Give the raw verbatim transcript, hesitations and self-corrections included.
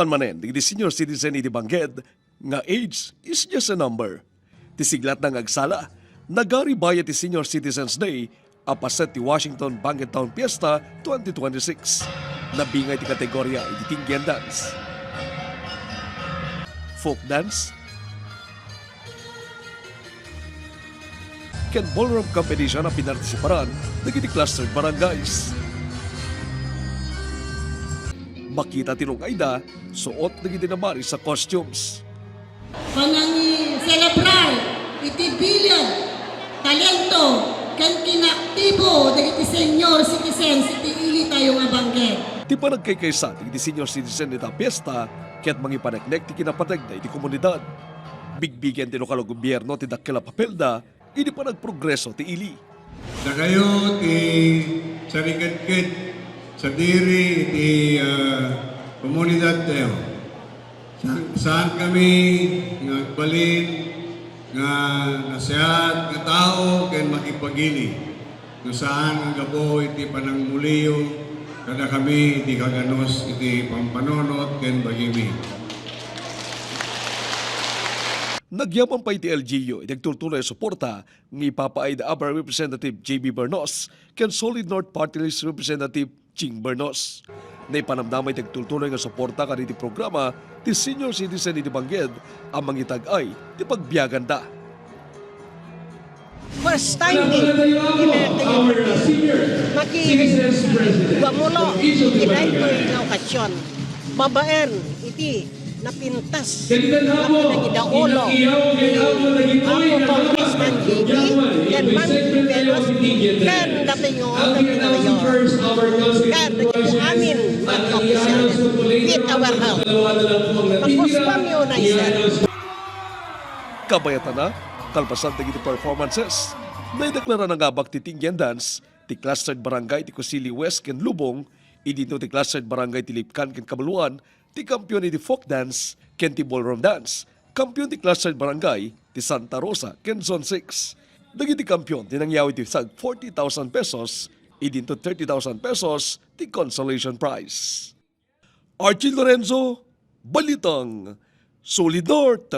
Manen, dagiti senior citizen iti Bangked nga age is just a number. Ti siglatna nga agsala, nagaribayat ti Senior Citizens Day a paset ti Washington Bangked Town Fiesta twenty twenty-six. Nabingay ti kategoria iti Tinggian Dance, Folk Dance, ken Ballroom Competition a pinartisiparan dagiti clustered barangays. Makita ti rung-ayda, suot dagiti namaris a costumes. Panangi-celebrar iti bileg, talento, ken kinaaktibo dagiti senior citizens iti ilitayo nga Bangked. Ti panagkaykaysa dagiti senior citizen ita a fiesta ket mangipaneknek ti kinapategna iti komunidad. Bigbigen ti lokal a gobierno ti dakkel a papelda idi panagprogreso ti ili. Dakayo ti sariketket sadiri iti, ah, komunidadtayo. Sa-, saan kami nga agbalin nga naseat nga tao ken makipagili. No saan nga gapu iti panangmuliyo kadakami iti kaganus iti pampanunot ken bagimi. Nagyaman pay ti L G U iti agtultuloy a suporta nga ipapaay da ABAR Representative J B Bernos ken Solid North Party List Representative Ching Bernos. Naipanamnama iti agtultuloy nga suporta kadagiti programa ti senior citizen iti Bangked a mangitag-ay ti pagbiaganda. First time mi, ti Mayor ti Liberty. Maki-, gamulo, iti daytoy nga okasyon. Babaen iti napintas, napinangidaulo ni Apo Congressman J B, ken Ma'am J B Velos, ken datoy nga owner ni Mayor, ken dagiti amin nga official, with our help. Makuskuam yo, nice. Kabayatana, kalpasan dagiti performances, naideklara nga abak ti Tinggian Dance ti clustered barangay ti Cosili West ken Lubong, idinto ti clustered barangay ti Lipcan ken Cabaluan ti kampiyon iti folk dance ken ti ballroom dance, kampiyon ti clustered barangay ti Santa Rosa ken Zone six. Dagiti kampiyon ti nangyaw iti sag forty thousand pesos, idinto thirty thousand pesos ti consolation prize. Archie Lorenzo, Balitang Solid North.